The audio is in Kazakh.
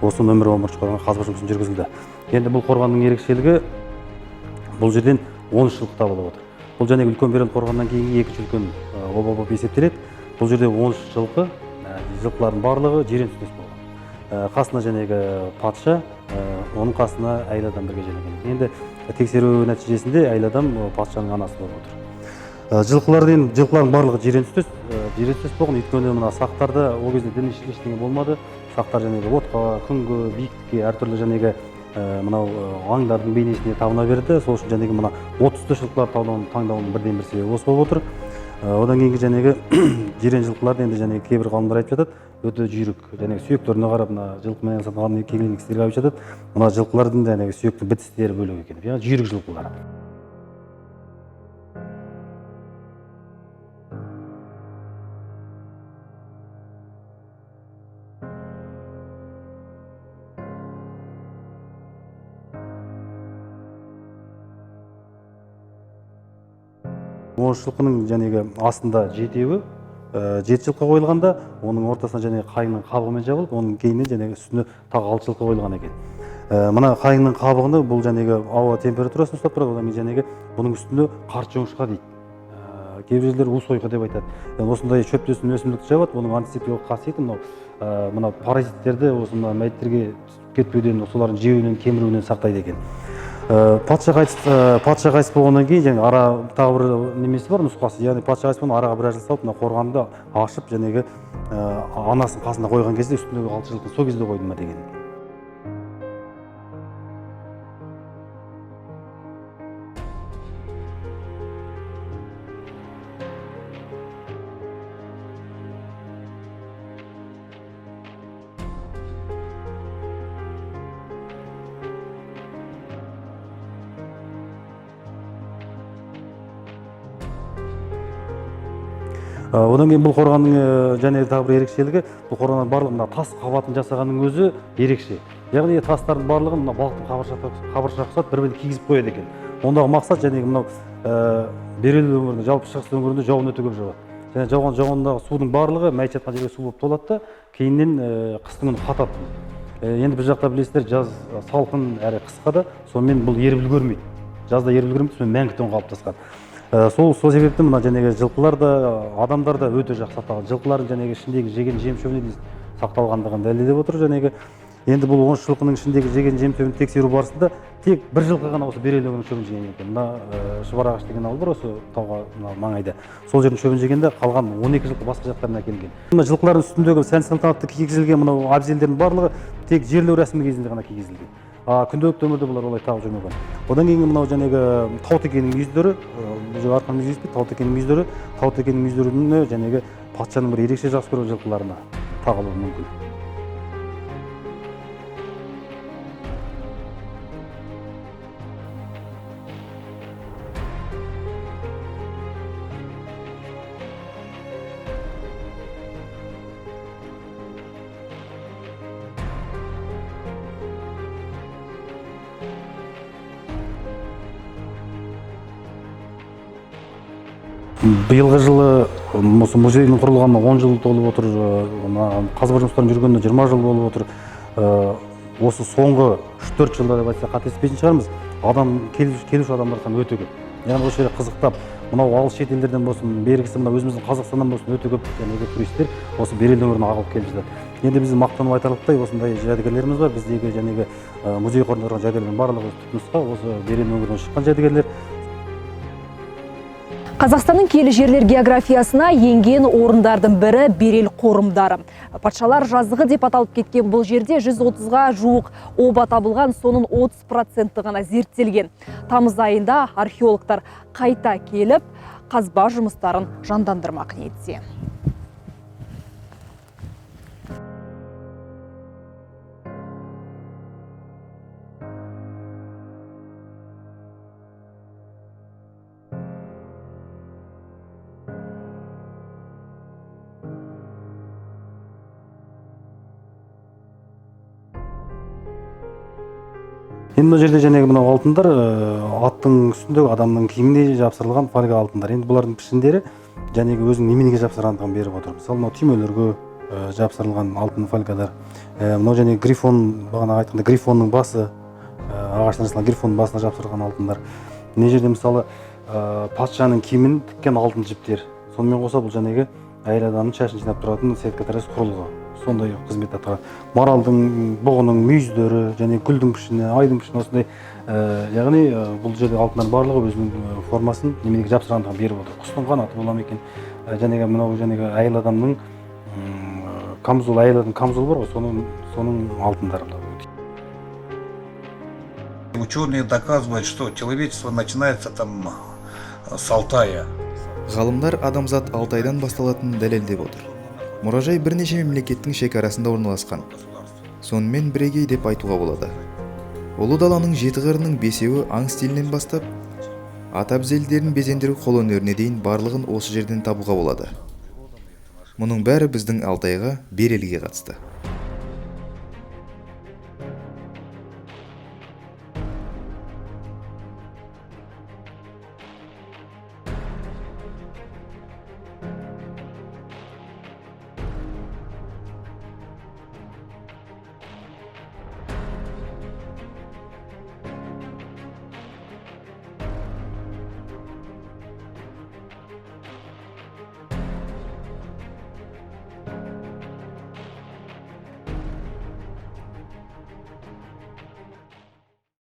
Осы нөмір 11 қорғанға қазба жұмысын жүргізілді. Енді бұл қорғанның ерекшелігі, бұл жерден 13 жылқы табылып отыр. Бұл және үлкен Берел қорғаннан кейінгі екінші үлкен оба болып есептеледі. Бұл жерде 13 жылқы, жылқылардың барлығы жирен түстес болған. Қасына жәнегі патша, оның қасына әйел адам бірге жерленген. Енді тексеру нәтижесінде әйел адам патшаның анасы болып отыр. Жылқылардың жылқылардың барлығы жирен түстес, жирен түстес болған, өйткені мына сақтарда ол кезде дін ештеңе болмады. Сақтар жәнегі отқа, күнге, биіктікке, әртүрлі жәнегі мынау аңдардың бейнесіне табына берді. Сол үшін жәнегі мына от түсті жылқылар таңдауының бірден бір себебі осы болып отыр. Одан кейінгі жәнегі жирен жылқыларды енді жәнегі кейбір ғалымдар айтып жатады, өте жүйрік, жәнегі сүйектеріне қарап мына жылқымен айналысатын ғалым келген кісілер айтып жатады, мына жылқылардың жәнегі сүйектің бітістері бөлек екен, яғни жүйрік жылқылар. Он жылқының жәнегі астында жетеуі, жеті жылқы қойылғанда, оның ортасына жәнегі қайыңның қабығымен жабылып, оның кейіннен жәнегі үстіне тағы 6 жылқы қойылған екен. Мына қайыңның қабығыны бұл жәнегі ауа температурасын ұстап тұрады, одан кейін жәнегі бұның үстіне қарт жоңышқа дейді. Кейбір жерлер у сойқы деп айтады. Яғни осындай шөптесін өсімдікті жабады, оның антисептикалық қасиеті мынау паразиттерді осы мына мәйіттерге түсіп кетпеуден, солардың жеуінен, кеміруінен сақтайды екен. Патша қайтыс болғаннан кейін және ара тағы бір немесі бар нұсқасы, яғни патша қайтыс болғаннан араға біраз жыл салып мына қорғанды ашып жәнегі анасын қасына қойған кезде үстіндегі 6 жылқыны сол кезде қойды ма деген. Одан кейін бұл қорғанның және тағы бір ерекшелігі, бұл қорғанның барлығы мына тас қабатын жасағанның өзі ерекше. Яғни тастардың барлығын мына балықтың қабыршағы ұқсатып бір-біріне кигізіп қояды екен. Ондағы мақсат жәнегі мынау Берел өңірінде, жалпы шығыс өңірінде жауын өте көп жауады. Және жауған жауындағы судың барлығы мәйіт жатқан жерге су болып толады да, кейіннен қыстың күні қатады. Енді біз жақта білесіздер, жаз салқын әрі қысқа да, сонымен бұл еріп үлгермейді. Жазда еріп үлгермейді, сонымен мәңгі тоң қалыптасқан. Сол себептен мына жәнегі жылқылар да, адамдар да өте жақсы сақталған. Жылқылардың жәнегі ішіндегі жеген жем шөбіне дейін сақталғандығын дәлелдеп отыр жәнегі. Енді бұл 13 жылқының ішіндегі жеген жем шөбін тексеру барысында тек бір жылқы ғана осы Берел өңірінің шөбін жеген екен. Мына Шұбар ағаш деген ауыл бар осы тауға мына маңайда. Сол жердің шөбін жегенде қалған 12 жылқы басқа жақтардан әкелінген. Мына жылқылардың үстіндегі сән салтанатты кигізілген мынау әбзелдердің барлығы тек жерлеу рәсімі кезінде ғана кигізілген. Күнделікті өмірде бұлар олай тағып жүрмеген. Одан кейінгі мынау жәнегі таутекенің мүйіздері, бұл жерде арқан мүйіз емес, таутекенің мүйіздері, таутекенің мүйіздеріне жәнегі патшаның бір ерекше жақсы көрген жылқыларына тағылуы мүмкін. Биылғы жылы осы музейдің құрылғанына 10 жыл толып отыр, мына қазба жұмыстарының жүргеніне 20 жыл болып отыр. Осы соңғы үш-төрт жылда деп айтсақ қателеспейтін шығармыз, келуші адамдар саны өте көп. Яғни осы жерде қызықтап, мынау алыс шет елдерден болсын, бергісі мына өзіміздің Қазақстаннан болсын өте көп жәнегі туристер осы Берел өңіріне ағылып келіп жатады. Енді біз мақтанып айтарлықтай осындай жәдігерлеріміз бар. Біздегі жәнегі музей қорында тұрған жәдігерлердің барлығы түпнұсқа осы Берел өңірінен шыққан жәдігерлер. Қазақстанның киелі жерлер географиясына енген орындардың бірі Берел қорымдары. Патшалар жазығы деп аталып кеткен бұл жерде 130-ға жуық оба табылған, соның 30% ғана зерттелген. Тамыз айында археологтар қайта келіп, қазба жұмыстарын жандандырмақ ниетте. Енді мына жерде жәнегі мынау алтындар, аттың үстіндегі адамның киіміне жапсырылған фольга алтындар. Енді бұлардың пішіндері жәнегі өзінің неменеге жапсырғандығын беріп отыр. Мысалы, мынау түймелерге, жапсырылған алтын фольгалар. Мынау және грифон, бағана айтқандай, грифонның басы, ағаштан жасалған грифонның басына жапсырылған алтындар. Мына жерде, мысалы, патшаның киімін тіккен алтын жіптер. Сонымен қоса бұл жәнегі әйел адамның шашын жинап тұратын сетка тәрізді құрылғы, сондай қызмет атқарады. Маралдың, бұғының мүйіздері және гүлдің пішіні, айдың пішіні осындай. Яғни бұл жерде алтындардың барлығы өзінің формасын неменеге жапсырғандығын беріп отыр. Құстың қанаты бола ма екен? Жәнегі мынау жәнегі әйел адамның камзол, әйел адамның камзолы бар ғой, соның алтындары мынау. Ученые доказывают, что человечество начинается там с Алтая. Ғалымдар адамзат Алтайдан басталатынын дәлелдеп отыр. Мұражай бірнеше мемлекеттің шекарасында орналасқан, сонымен бірегей деп айтуға болады. Ұлы даланың жеті қырының бесеуі, аң стилінен бастап ат әбзелдерін безендіру қолөнеріне дейін, барлығын осы жерден табуға болады. Мұның бәрі біздің Алтайға, Берелге қатысты.